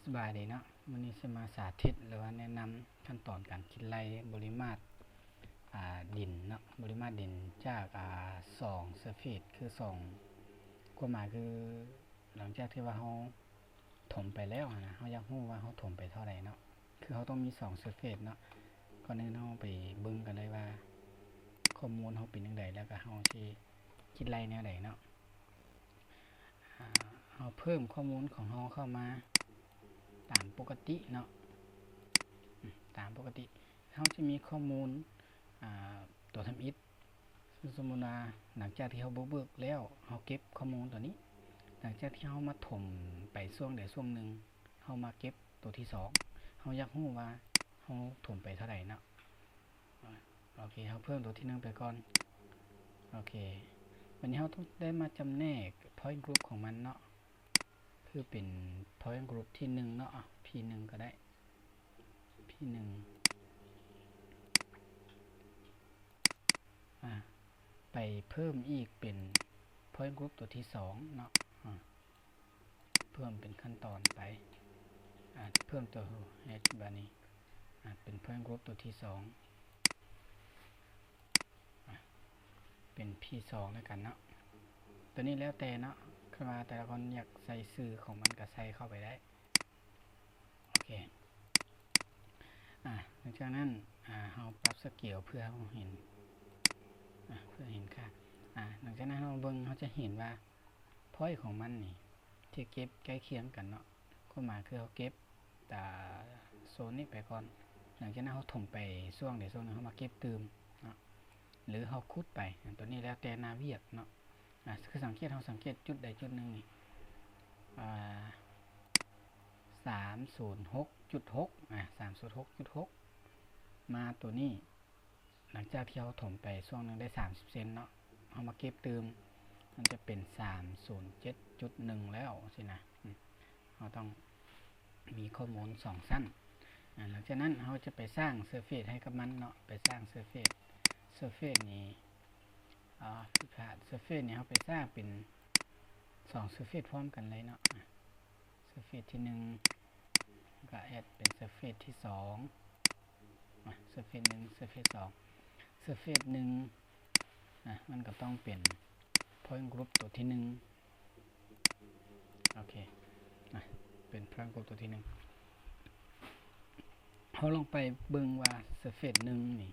ສະບາຍດີເນາະ, ມື້ນີ້ຊິມາສາທິດ ຫຼືວ່າແນະນຳຂັ້ນຕອນການຄິດໄລ່ບໍລິມາດ ອາ ດິນເນາະ, ບໍລິມາດດິນຈາກ ອາ ສອງເຊີເຟດ ຄືສອງ ຄວາມໝາຍຄື ຫຼັງຈາກທີ່ວ່າເຮົາຖົມໄປແລ້ວຫັ້ນນະ, ເຮົາຢາກຮູ້ວ່າເຮົາຖົມໄປເທົ່າໃດເນາະ, ຄືເຮົາຕ້ອງມີສອງເຊີເຟດເນາະ. ກ່ອນອື່ນເຮົາໄປເບິ່ງກັນເລີຍວ່າ ຂໍ້ມູນເຮົາເປັນຈັ່ງໃດ ແລ້ວກໍເຮົາຊິຄິດໄລ່ແນວໃດເນາະ. ອາ ເຮົາເພີ່ມຂໍ້ມູນຂອງເຮົາເຂົ້າມາຕາມປົກກະຕິເນາະ, ຕາມປົກກະຕິ ເຮົາຈະມີຂໍ້ມູນ ອາ ຕົວທຳອິດ. ສົມມຸດວ່າ ຫຼັງຈາກທີ່ເຮົາບຸກເບີກແລ້ວ ເຮົາເກັບຂໍ້ມູນຕົວນີ້, ຫຼັງຈາກທີ່ເຮົາມາຖົມໄປຊ່ວງໃດຊ່ວງໜຶ່ງ ເຮົາມາເກັບຕົວທີສອງ, ເຮົາຢາກຮູ້ວ່າເຮົາຖົມໄປເທົ່າໃດເນາະ. ໂອເຄ ເຮົາເພີ່ມຕົວທີໜຶ່ງໄປກ່ອນ. ໂອເຄ ບັດນີ້ເຮົາຕ້ອງໄດ້ມາຈຳແນກ point group ຂອງມັນເນາະ, ຄືເປັນ point group ທີໜຶ່ງເນາະ, ອາ P ໜຶ່ງກໍໄດ້ P ໜຶ່ງ ອາ ໄປເພີ່ມອີກເປັນ point group ຕົວທີສອງເນາະ, ອາ ເພີ່ມເປັນຂັ້ນຕອນໄປ, ອາ ເພີ່ມຕົວ H ບາດນີ້ ອາ ເປັນ point group ຕົວທີສອງ ອາ ເປັນ P ສອງ ແລ້ວກັນເນາະ. ຕົວນີ້ແລ້ວແຕ່ເນາະ, ຄັນວ່າແຕ່ລະຄົນຢາກໃສ່ຊື່ຂອງມັນກໍໃສ່ເຂົ້າໄປໄດ້. ໂອເຄ ອາ ຫຼັງຈາກນັ້ນ ອາ ເຮົາປັບ scale ເພື່ອເຮົາເຫັນ ອາ ເພື່ອເຫັນຄ່າ. ອາ ຫຼັງຈາກນັ້ນເຮົາເບິ່ງ ເຮົາຈະເຫັນວ່າ point ຂອງມັນນີ້ ທີ່ເກັບໃກ້ຄຽງກັນເນາະ, ຄວາມໝາຍຄືເຮົາເກັບ ຕາ ໂຊນນີ້ໄປກ່ອນ, ຫຼັງຈາກນັ້ນເຮົາຖົມໄປຊ່ວງໃດຊ່ວງໜຶ່ງ ເຮົາມາເກັບຕື່ມເນາະ ຫຼືເຮົາຂຸດໄປ, ຕົວນີ້ແລ້ວແຕ່ໜ້າວຽກເນາະ. ອາ ຄືສັງເກດ ເຮົາສັງເກດຈຸດໃດຈຸດໜຶ່ງນີ້ ອາ ສາມສູນຫົກຈຸດຫົກ ອາ ສາມສູນຫົກຈຸດຫົກ ມາຕົວນີ້ ຫຼັງຈາກທີ່ເຮົາຖົມໄປຊ່ວງໜຶ່ງໄດ້ສາມສິບເຊັນເນາະ, ເຮົາມາເກັບຕື່ມ ມັນຈະເປັນສາມສູນເຈັດຈຸດໜຶ່ງແລ້ວຊີ້ນະ. ເຮົາຕ້ອງມີຂໍ້ມູນສອງຊັ້ນ. ອາ ຫຼັງຈາກນັ້ນເຮົາຈະໄປສ້າງເຊີເຟດໃຫ້ກັບມັນເນາະ, ໄປສ້າງເຊີເຟດ, ເຊີເຟດນີ້ ອາ ຜິດພາດ, ເຊີເຟດນີ້ເຮົາໄປສ້າງເປັນສອງເຊີເຟດພ້ອມກັນເລີຍເນາະ. ເຊີເຟດທີໜຶ່ງ ແລ້ວກໍແອັດເປັນເຊີເຟດທີສອງ ອາ ເຊີເຟດໜຶ່ງ ເຊີເຟດສອງ ເຊີເຟດໜຶ່ງ ອາ ມັນກໍຕ້ອງເປັນ point group ຕົວທີໜຶ່ງ. ໂອເຄ ອາ ເປັນ point group ຕົວທີໜຶ່ງ. ເຮົາລອງໄປເບິ່ງວ່າ ເຊີເຟດໜຶ່ງນີ້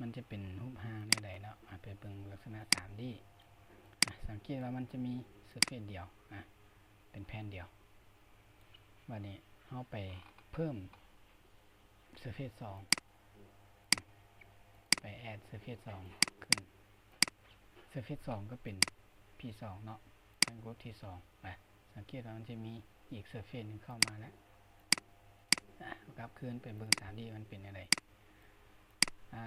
ມັນຈະເປັນຮູບຮ່າງແນວໃດເນາະ. ອາ ໄປເບິ່ງລັກສະນະສາມດີ ອາ ສັງເກດວ່າມັນຈະມີເຊີເຟດດຽວ ອາ ເປັນແຜ່ນດຽວ. ບາດນີ້ເຮົາໄປເພີ່ມເຊີເຟດສອງ ໄປແອັດເຊີເຟດສອງຂຶ້ນ, ເຊີເຟດສອງກໍເປັນ P ສອງເນາະ, point group ທີສອງ. ອາ ສັງເກດວ່າມັນຈະມີອີກເຊີເຟດໜຶ່ງເຂົ້າມາແລ້ວ. ອາ ເຮົາກັບຄືນໄປເບິ່ງສາມດີ ມັນເປັນແນວໃດ. ອາ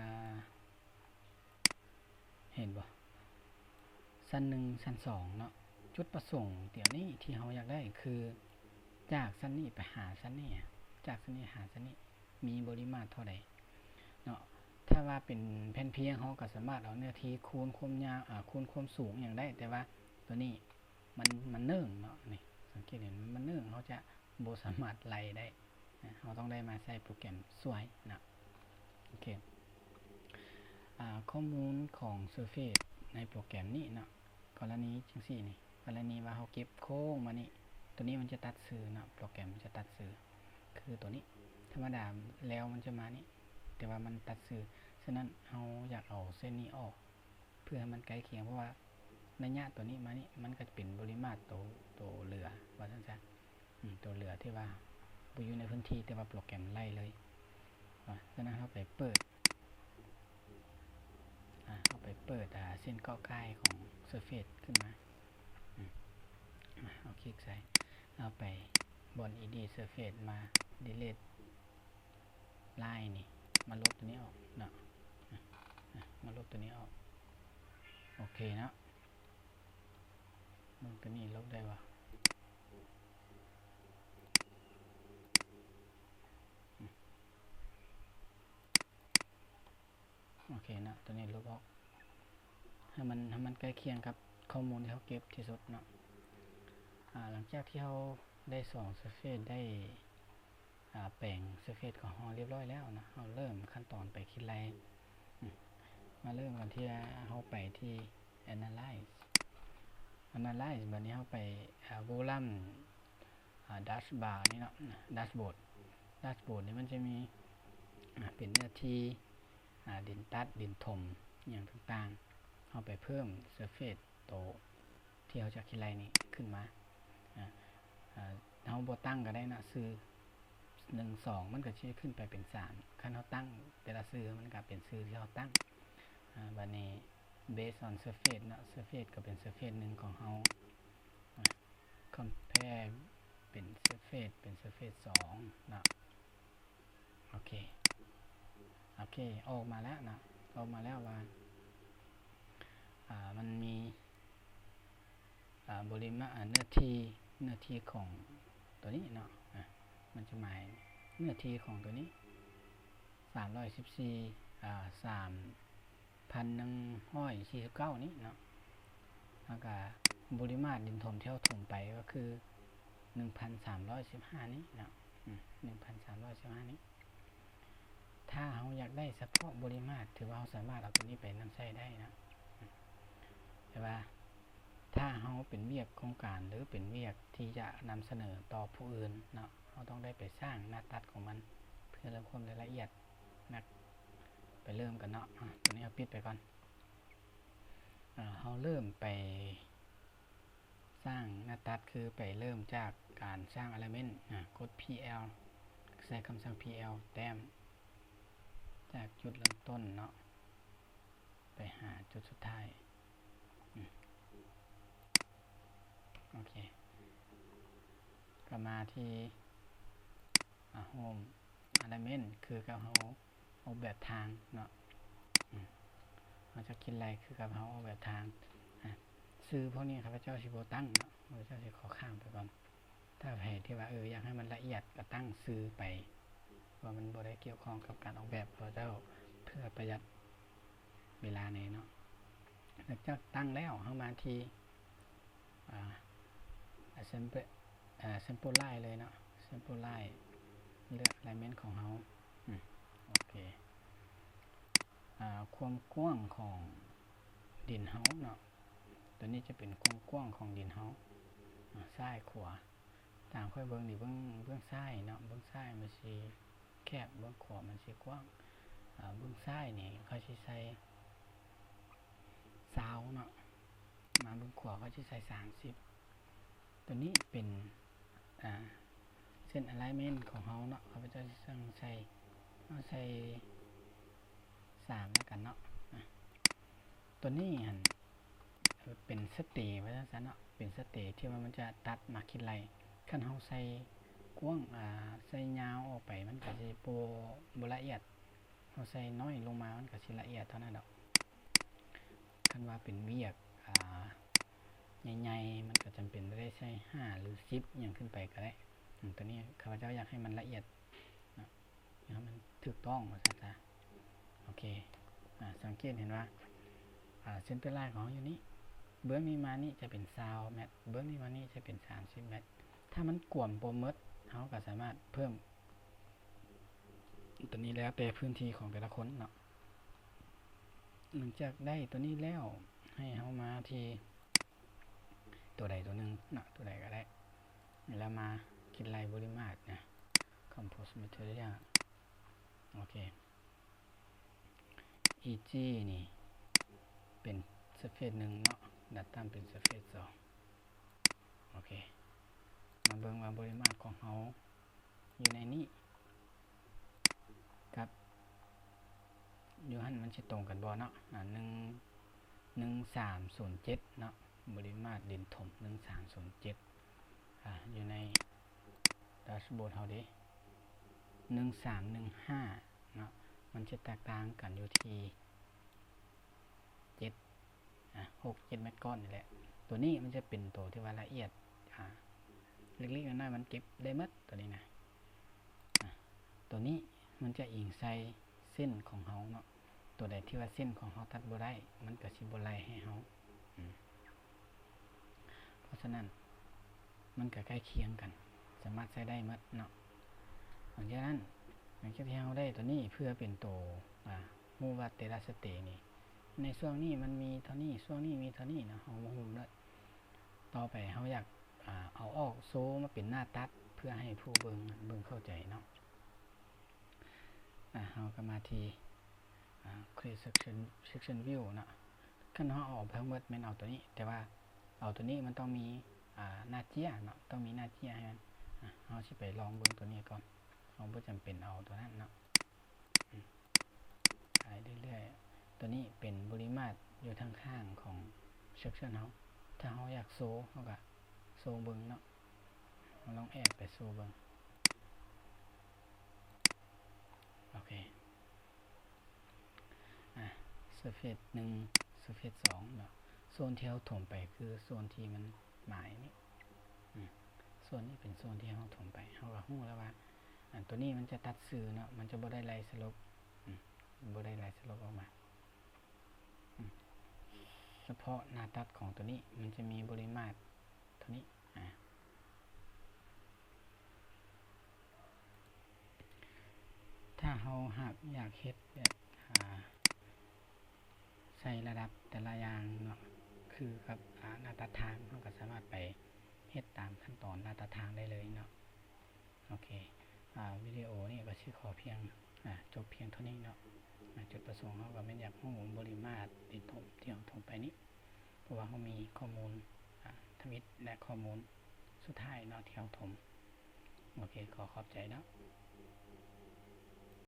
ເຫັນບໍ່? ຊັ້ນໜຶ່ງ ຊັ້ນສອງເນາະ. ຈຸດປະສົງດຽວນີ້ທີ່ເຮົາຢາກໄດ້ຄື ຈາກຊັ້ນນີ້ໄປຫາຊັ້ນນີ້, ຈາກຊັ້ນນີ້ຫາຊັ້ນນີ້ ມີບໍລິມາດເທົ່າໃດເນາະ. ຖ້າວ່າເປັນແຜ່ນພຽງ ເຮົາກໍສາມາດເອົາເນື້ອທີ່ຄູນຄວາມຍາວ ອາ ຄູນຄວາມສູງຫຍັງໄດ້, ແຕ່ວ່າຕົວນີ້ ມັນ ມັນເໜິ່ງເນາະ. ນີ້ ສັງເກດເຫັນມັນເໜິ່ງ, ເຮົາຈະບໍ່ສາມາດໄລ່ໄດ້, ເຮົາຕ້ອງໄດ້ມາໃຊ້ໂປຣແກຣມຊ່ວຍເນາະ. ໂອເຄ ອາ ຂໍ້ມູນຂອງເຊີເຟດໃນໂປຣແກຣມນີ້ເນາະ, ກໍລະນີຈັ່ງຊີ້ນີ້, ກໍລະນີວ່າເຮົາເກັບໂຄ້ງມານີ້, ຕົວນີ້ມັນຈະຕັດຊື່ເນາະ, ໂປຣແກຣມມັນຈະຕັດຊື່ ຄືຕົວນີ້. ທຳມະດາແລ້ວມັນຈະມານີ້, ແຕ່ວ່າມັນຕັດຊື່, ສະນັ້ນເຮົາຢາກເອົາເສັ້ນນີ້ອອກ ເພື່ອໃຫ້ມັນໃກ້ຄຽງ, ເພາະວ່າໄລຍະຕົວນີ້ມານີ້ ມັນກໍຈະເປັນບໍລິມາດໂຕ ໂຕເຫຼືອ ວ່າຊັ້ນຊະ, ອືມ ໂຕເຫຼືອທີ່ວ່າບໍ່ຢູ່ໃນພື້ນທີ່ ແຕ່ວ່າໂປຣແກຣມໄລ່ເລີຍ. ອາ ສະນັ້ນເຮົາໄປເປີດ ອາ ເຮົາໄປເປີດ ອາ ເສັ້ນເກາະກ່າຍຂອງເຊີເຟດຂຶ້ນມາ. ອາ ເຮົາຄລິກໃສ່, ເຮົາໄປບ່ອນ Edit Surface ມາ Delete Line ນີ້ ມາລົບຕົວນີ້ອອກເນາະ, ອາ ມາລົບຕົວນີ້ອອກ. ໂອເຄເນາະ, ເບິ່ງຕົວນີ້ລົບໄດ້ບໍ່? ໂອເຄເນາະ, ຕົວນີ້ລົບອອກ ໃຫ້ມັນ ໃຫ້ມັນໃກ້ຄຽງກັບຂໍ້ມູນທີ່ເຮົາເກັບທີ່ສຸດເນາະ. ອາ ຫຼັງຈາກທີ່ເຮົາໄດ້ສອງເຊີເຟດ ໄດ້ ອາ ແປງເຊີເຟດຂອງເຮົາຮຽບຮ້ອຍແລ້ວນະ, ເຮົາເລີ່ມຂັ້ນຕອນໄປຄິດໄລ່. ອາ ມາເລີ່ມກັນທີ່ເຮົາໄປທີ່ Analyze Analyze ບັດນີ້ເຮົາໄປ ອາ Volume ອາ Dashbar ນີ້ເນາະ, Dashboard Dashboard ນີ້ມັນຈະມີ ອາ ເປັນເນື້ອທີ່ ອາ ດິນຕັດ ດິນຖົມ ອີ່ຫຍັງຕ່າງໆ. ເຮົາໄປເພີ່ມເຊີເຟດໂຕທີ່ເຮົາຈະຄິດໄລ່ນີ້ຂຶ້ນມາ. ອາ ເຮົາບໍ່ຕັ້ງກໍໄດ້ເນາະ, ຊື່ໜຶ່ງ ສອງ ມັນກໍຊິຂຶ້ນໄປເປັນສາມ. ຄັນເຮົາຕັ້ງແຕ່ລະຊື່ ມັນກໍເປັນຊື່ທີ່ເຮົາຕັ້ງ. ອາ ບັດນີ້ Based on Surface ເນາະ, Surface ກໍເປັນເຊີເຟດໜຶ່ງຂອງເຮົາ. ອາ Compare ເປັນເຊີເຟດ ເປັນເຊີເຟດສອງເນາະ. ໂອເຄ ໂອເຄ ອອກມາແລ້ວເນາະ, ອອກມາແລ້ວວ່າ ອາ ມັນມີ ອາ ບໍລິມານ ອາ ເນື້ອທີ່ ເນື້ອທີ່ຂອງຕົວນີ້ເນາະ. ອາ ມັນຈະໝາຍເນື້ອທີ່ຂອງຕົວນີ້ ສາມຮ້ອຍສິບສີ່ ອາ ສາມ ພັນໜຶ່ງຮ້ອຍສີ່ສິບເກົ້ານີ້ເນາະ, ແລ້ວກະບໍລິມານດິນຖົມທີ່ເຮົາຖົມໄປກໍຄືໜຶ່ງພັນສາມຮ້ອຍສິບຫ້ານີ້ເນາະ, ອາ ໜຶ່ງພັນສາມຮ້ອຍສິບຫ້ານີ້. ຖ້າເຮົາຢາກໄດ້ສະເພາະບໍລິມານ ຖືວ່າເຮົາສາມາດເອົາຕົວນີ້ໄປນຳໃຊ້ໄດ້ເນາະ, ແຕ່ວ່າຖ້າເຮົາເປັນວຽກໂຄງການ ຫຼືເປັນວຽກທີ່ຈະນຳສະເໜີຕໍ່ຜູ້ອື່ນເນາະ, ເຮົາຕ້ອງໄດ້ໄປສ້າງໜ້າຕັດຂອງມັນ ເພື່ອເພີ່ມຄວາມລະອຽດ ນັກ ໄປເລີ່ມກັນເນາະ. ອາ ຕົວນີ້ເຮົາປິດໄປກ່ອນ. ອາ ເຮົາເລີ່ມໄປສ້າງໜ້າຕັດ ຄືໄປເລີ່ມຈາກການສ້າງ alignment. ອາ ກົດ PL ໃຊ້ຄຳສັ່ງ PL ແຕ້ມ ຈາກຈຸດເລີ່ມຕົ້ນເນາະ ໄປຫາຈຸດສຸດທ້າຍ. ອາ ໂອເຄ ກໍມາທີ່ ອາ Home Alignment ຄືກັບເຮົາອອກແບບທາງເນາະ, ອາ ເຮົາຈະຄິດໄລ່ຄືກັບເຮົາອອກແບບທາງ. ອາ ຊື່ພວກນີ້ຂ້າພະເຈົ້າຊິບໍ່ຕັ້ງເນາະ, ຂ້າພະເຈົ້າຊິຂໍຂ້າມໄປກ່ອນ. ຖ້າໃຜທີ່ວ່າ ເອີ ຢາກໃຫ້ມັນລະອຽດ ກໍຕັ້ງຊື່ໄປ ເພາະວ່າມັນບໍ່ໄດ້ກ່ຽວຂ້ອງກັບການອອກແບບ, ຂ້າພະເຈົ້າເພື່ອປະຢັດເວລາແດ່ເນາະ. ຫຼັງຈາກຕັ້ງແລ້ວ ເຮົາມາທີ່ ອາ Sample ອາ Sample Line ເລີຍເນາະ, Sample Line ເລືອກ Alignment ຂອງເຮົາ. ອາ ໂອເຄ ອາ ຄວາມກວ້າງຂອງດິນເຮົາເນາະ, ຕົວນີ້ຈະເປັນຄວາມກວ້າງຂອງດິນເຮົາ ອາ ຊ້າຍຂວາ. ຕາມຂ້ອຍເບິ່ງນີ້ ເບື້ອງ ເບື້ອງຊ້າຍເນາະ, ເບື້ອງຊ້າຍມັນຊິແຄບ, ເບື້ອງຂວາມັນຊິກວ້າງ. ອາ ເບື້ອງຊ້າຍນີ້ຂ້ອຍຊິໃສ່ຊາວເນາະ, ມາເບື້ອງຂວາຂ້ອຍຊິໃສ່ສາມສິບ. ຕົວນີ້ເປັນ ອາ ເສັ້ນ alignment ຂອງເຮົາເນາະ, ຂ້າພະເຈົ້າຊິສັ່ງໃສ່ ເຮົາໃສ່ສາມແລ້ວກັນເນາະ. ອາ ຕົວນີ້ຫັ້ນ ເປັນສະເຕວ່າຊັ້ນຊະເນາະ, ເປັນສະເຕທີ່ວ່າມັນຈະຕັດມາຄິດໄລ່. ຄັນເຮົາໃສ່ກວ້າງ ອາ ໃສ່ຍາວອອກໄປ ມັນກໍຊິບໍ່ ບໍ່ລະອຽດ, ເຮົາໃສ່ນ້ອຍລົງມາ ມັນກໍຊິລະອຽດເທົ່ານັ້ນດອກ. ຄັນວ່າເປັນວຽກ ອາ ໃຫຍ່ໆ ມັນກໍຈຳເປັນຕ້ອງໄດ້ໃສ່ຫ້າ ຫຼື ສິບ ຫຍັງຂຶ້ນໄປກໍໄດ້. ອາ ຕົວນີ້ຂ້າພະເຈົ້າຢາກໃຫ້ມັນລະອຽດເນາະ, ໃຫ້ມັນຖືກຕ້ອງວ່າຊັ້ນຊະ. ໂອເຄ ອາ ສັງເກດເຫັນວ່າ ອາ center line ຂອງເຮົາຢູ່ນີ້, ເບື້ອງນີ້ມານີ້ຈະເປັນຊາວແມັດ, ເບື້ອງນີ້ມານີ້ຈະເປັນສາມສິບແມັດ. ຖ້າມັນກວມບໍ່ໝົດ ເຮົາກໍສາມາດເພີ່ມຕົວນີ້ ແລ້ວແຕ່ພື້ນທີ່ຂອງແຕ່ລະຄົນເນາະ. ຫຼັງຈາກໄດ້ຕົວນີ້ແລ້ວ ໃຫ້ເຮົາມາທີ່ຕົວໃດຕົວໜຶ່ງເນາະ, ຕົວໃດກໍໄດ້, ແລ້ວມາຄິດໄລ່ບໍລິມາດນະ Composed Material. ໂອເຄ ອີຈີນີ້ເປັນ surface ໜຶ່ງເນາະ, Datum ເປັນ surface ສອງ. ໂອເຄ ມາເບິ່ງວ່າບໍລິມາດຂອງເຮົາຢູ່ໃນນີ້ກັບຢູ່ຫັ້ນມັນຊິຕົງກັນບໍ່ເນາະ. ອາ ໜຶ່ງ ໜຶ່ງສາມສູນເຈັດເນາະ, ບໍລິມາດດິນຖົມ ໜຶ່ງສາມສູນເຈັດ. ອາ ຢູ່ໃນ dashboard ເຮົາເດ ໜຶ່ງສາມໜຶ່ງຫ້າເນາະ, ມັນຈະແຕກຕ່າງກັນຢູ່ທີ່ເຈັດ ອາ ຫົກເຈັດແມັດກ້ອນນີ້ແຫຼະ. ຕົວນີ້ມັນຈະເປັນຕົວທີ່ວ່າລະອຽດ ອາ ເລັກໆນ້ອຍໆ ມັນເກັບໄດ້ໝົດຕົວນີ້ນະ. ອາ ຕົວນີ້ມັນຈະອີງໃສ່ເສັ້ນຂອງເຮົາເນາະ, ຕົວໃດທີ່ວ່າເສັ້ນຂອງເຮົາຕັດບໍ່ໄດ້ ມັນກໍຊິບໍ່ໄລ່ໃຫ້ເຮົາ. ອາ ເພາະສະນັ້ນ ມັນກໍໃກ້ຄຽງກັນ ສາມາດໃຊ້ໄດ້ໝົດເນາະ. ຫຼັງຈາກນັ້ນ ຫຼັງຈາກທີ່ເຮົາໄດ້ຕົວນີ້ເພື່ອເປັນໂຕ ອາ ຮູ້ວ່າແຕ່ລະສະເຕນີ້ ໃນຊ່ວງນີ້ມັນມີເທົ່ານີ້ ຊ່ວງນີ້ມີເທົ່ານີ້ເນາະ ເຮົາມາຮູ້ເລີຍ. ຕໍ່ໄປເຮົາຢາກ ອາ ເອົາອອກໂຊມາເປັນໜ້າຕັດ ເພື່ອໃຫ້ຜູ້ເບິ່ງເບິ່ງເຂົ້າໃຈເນາະ. ອາ ເຮົາກໍມາທີ່ ອາ Create Section Section View ເນາະ. ຄັນເຮົາເອົາອອກທັງໝົດແມ່ນເອົາຕົວນີ້ ແຕ່ວ່າເອົາຕົວນີ້ມັນຕ້ອງມີ ອາ ໜ້າເຈ້ຍເນາະ ຕ້ອງມີໜ້າເຈ້ຍໃຫ້ມັນ. ອາ ເຮົາຊິໄປລອງເບິ່ງຕົວນີ້ກ່ອນ ເຮົາບໍ່ຈຳເປັນເອົາຕົວນັ້ນເນາະ. ອາ ໄປເລື້ອຍໆ ຕົວນີ້ເປັນບໍລິມາດຢູ່ທາງຂ້າງຂອງ Section ເຮົາ. ຖ້າເຮົາຢາກໂຊ ເຮົາກໍໂຊເບິ່ງເນາະ. ເຮົາລອງແອດໄປໂຊເບິ່ງ. ໂອເຄ ອາ Surface ໜຶ່ງ Surface ສອງເນາະ. ໂຊນທີ່ເຮົາຖົມໄປຄືໂຊນທີ່ມັນໝາຍນີ້ ອາ ໂຊນນີ້ເປັນໂຊນທີ່ເຮົາຖົມໄປ. ເຮົາກໍຮູ້ແລ້ວວ່າ ອາ ຕົວນີ້ມັນຈະຕັດຊື່ເນາະ ມັນຈະບໍ່ໄດ້ໄລ່ສະຫຼົບ ອາ ບໍ່ໄດ້ໄລ່ສະຫຼົບອອກມາ. ອາ ສະເພາະໜ້າຕັດຂອງຕົວນີ້ ມັນຈະມີບໍລິມາດເທົ່ານີ້. ອາ ຖ້າເຮົາຫາກຢາກເຮັດແບບ ອາ ໃສ່ລະດັບແຕ່ລະຢ່າງເນາະ ຄືກັບ ອາ ໜ້າຕັດທາງ ເຮົາກໍສາມາດໄປເຮັດຕາມຂັ້ນຕອນໜ້າຕັດທາງໄດ້ເລີຍເນາະ. ໂອເຄ ອາ ວິດີໂອນີ້ກໍຊິຂໍພຽງ ອາ ຈົບພຽງເທົ່ານີ້ເນາະ. ອາ ຈຸດປະສົງເຮົາກໍແມ່ນຢາກຮູ້ບໍລິມາດດິນຖົມທີ່ເຮົາຖົມໄປນີ້ ເພາະວ່າເຮົາມີຂໍ້ມູນ ອາ ທຳອິດ ແລະ ຂໍ້ມູນສຸດທ້າຍເນາະທີ່ເຮົາຖົມ. ໂອເຄ ຂໍຂອບໃຈເນາະ.